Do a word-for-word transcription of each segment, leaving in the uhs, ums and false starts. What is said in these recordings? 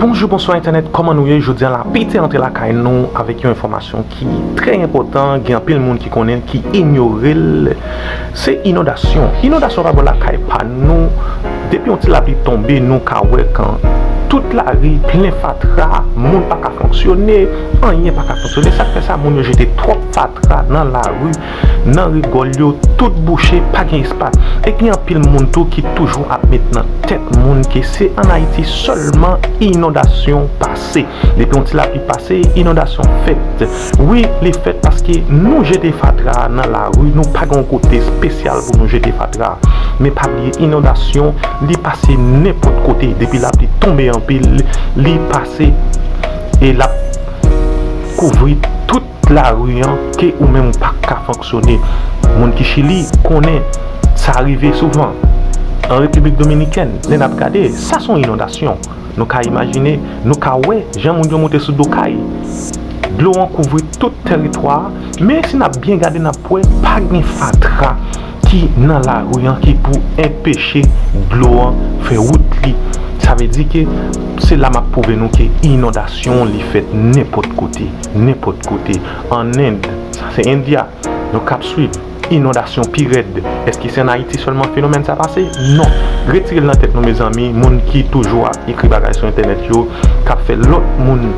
Bonjou, bonswa entènèt, kòman nou ye? Jodi a lapli te antre lakay nou avèk yon enfòmasyon ki trè enpòtan, gen anpil moun ki konnen, ki inyore l. Se inondasyon. Inondasyon pa bò lakay pa nou. Depi yon ti lapli tonbe, nou ka wè kan tout lari plen fatra, moun pa ka fonksyone, anyen pa ka fonksyone. Sa k fè sa, moun yo jete twòp fatra nan lari, nan rigòl yo, tout bouche, pa gen espas. E gen anpil moun tou ki toujou ap met nan tèt moun ke se ann Ayiti sèlman inondasyon pase. Depi yon ti lapli pase, inondasyon fèt. Wi, li fèt paske nou jete fatra nan lari, nou pa gen yon kote espesyal pou nou jete fatra. Men pa bliye, inondasyon, li pase nenpòt kote. Depi lapli tonbe anpil, li pase e l ap kouvri tout lari an ke ou menm ou pa ka fonksyone. Moun ki Chili konnen sa rive souvan. An Repiblik Dominikèn, lè n ap gade, sa se yon inondasyon. Nou ka imajine, nou ka wè jan moun yo monte sou do kay. Dlo an kouvri tout tèritwa a, men si n ap byen gade, n ap wè pa gen fatra ki nan lari an ki pou enpeche dlo an fè wout li. Sa vle di ke se la m ap pwouve nou ke inondasyon li fèt nenpòt kote, nenpòt kote. Ann End, sa se Endya, nou k ap swiv. Inondasyon pi rèd. Èske se ann Ayiti sèlman fenomèn sa pase? Non. Retire l nan tèt nou, mezanmi. Moun ki toujou ap ekri bagay sou entènèt yo, k ap fè lòt moun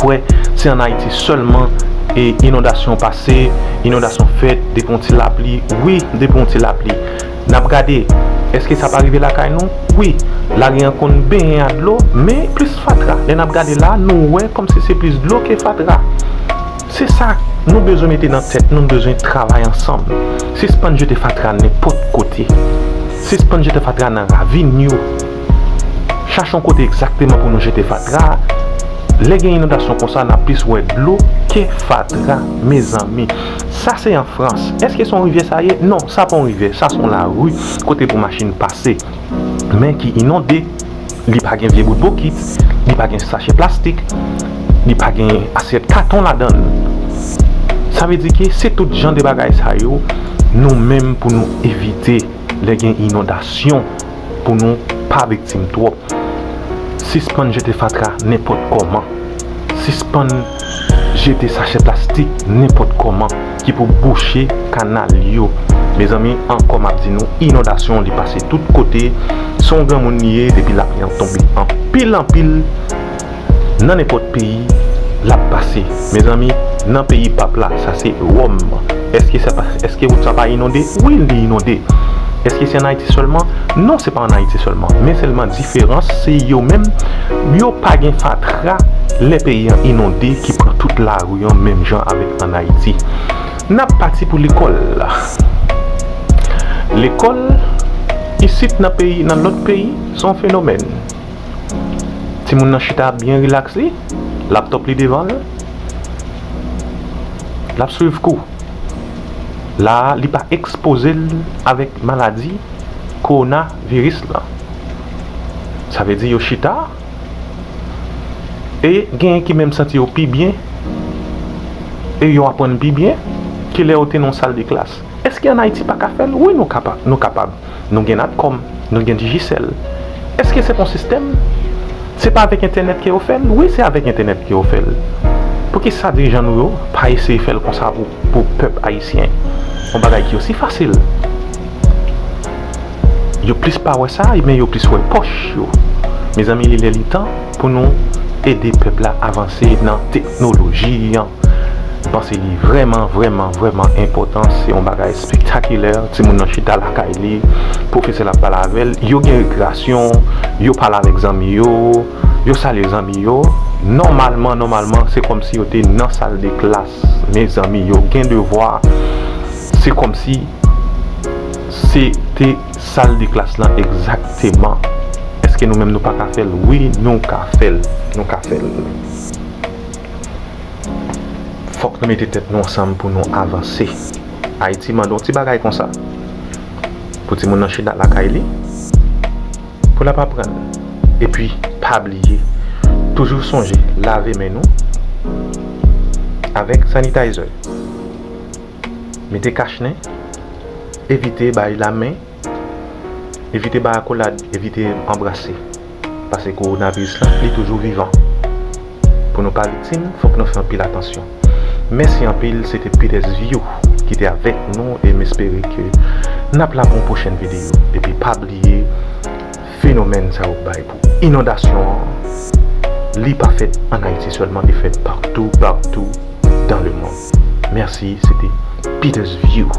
kwè se ann Ayiti sèlman e inondasyon pase, inondasyon fèt, depi yon ti lapli. Wi, depi yon ti lapli. N ap gade, èske sa pa rive lakay nou? Wi, lari an konn benyen a dlo, men plis fatra. Lè n ap gade la, nou wè kòmsi se plis dlo ke fatra. Se sa, nou bezwen mete nan tèt nou, nou bezwen travay ansanm. Sispann jete fatra nenpòt kote. Sispann jete fatra nan ravin yo. Chache yon kote egzakteman pou nou jete fatra. Lè gen inondasyon konsa, n ap plis wè dlo ke fatra, mezanmi. Sa se an Frans. Èske se yon rivyè sa ye? Non, sa pa yon rivyè, sa se yon lari kote pou machin pase. Men ki inonde, li pa gen vye bout bokit, li pa gen sachè plastik, li pa gen asyèt katon ladan l. Sa vle di ke se tout jan de bagay sa yo, nou menm pou nou evite lè gen inondasyon, pou nou pa viktim twòp. Sispann jete fatra nenpòt kòman. Sispann jete sachè plastik nenpòt kòman ki pou bouche kanal yo. Mezanmi, ankò m ap di nou, inondasyon li pase tout kote. Se yon granmoun li ye, depi lapli an tonbe anpil, anpil, nan nenpòt peyi, l ap pase. Mezanmi, nan peyi pap la, sa se Wòm. Èske sa pa, èske wout sa pa inonde? Wi, li inonde. Èske se ann Ayiti sèlman? Non, se pa ann Ayiti sèlman. Men sèlman diferans, se yo menm, yo pa gen fatra lè peyi an inonde ki pran tout lari an menm jan avèk ann Ayiti. N ap pati pou lekòl. Lekòl, isit nan peyi, nan lòt peyi, se yon fenomèn. Timoun nan chita byen rilaks li, laptòp li devan l, l ap swiv kou. La a, li pa ekspoze l avèk maladi kowonaviris lan. Sa vle di yo chita, e genyen ki menm santi yo pi byen, e yo aprann pi byen ke lè yo te nan yon sal de klas. Èske ann Ayiti pa ka fè l? Wi, nou kapa-, nou kapab. Nou gen Natcom, nou gen Digicel. Èske se pa yon sistèm? Se pa avèk entènèt ke yo fè l? Wi, se avèk entènèt ke yo fè l. Poukisa dirijan nou yo pa eseye fè l konsa pou, pou pèp ayisyen? Yon bagay ki osi fasil. Yo plis pa wè sa, men yo plis wè pòch yo. Mezanmi, li lè li tan pou nou ede pèp la avanse nan teknoloji an. M panse li vrèman, vrèman, vrèman enpòtan. Se yon bagay espektakilè. Timoun nan chita lakay li, pwofesè la ap pale avè l. Yo gen rekreyasyon, yo pale avèk zanmi yo, yo salye zanmi yo. Nòmalman, nòmalman, se kòmsi yo te nan sal de klas. Mezanmi, yo gen devwa. Se kòmsi se te sal de klas lan egzakteman. Èske nou menm nou pa ka fè l? Wi, nou ka fè l. Nou ka fè l. Fòk nou mete tèt nou ansanm pou nou avanse. Ayiti mande yon ti bagay konsa. Pou timoun nan chita lakay li, pou l ap aprann. Epi, pa bliye, toujou sonje lave men nou avèk sanitizer. Mete kach nen, evite bay lamen, evite bay akolad, evite anbrase. Paske kowonaviris la, li toujou vivan. Pou nou pa viktim, fòk nou fè anpil atansyon. Mèsi anpil, se te Peter's View ki te avèk nou e m espere ke n ap la pou yon pwochèn videyo. Epi pa bliye, fenomèn sa yo bay pou inondasyon an, li pa fèt ann Ayiti sèlman, li fèt partou, partou dans le monde. Mèsi, se te Peter's View.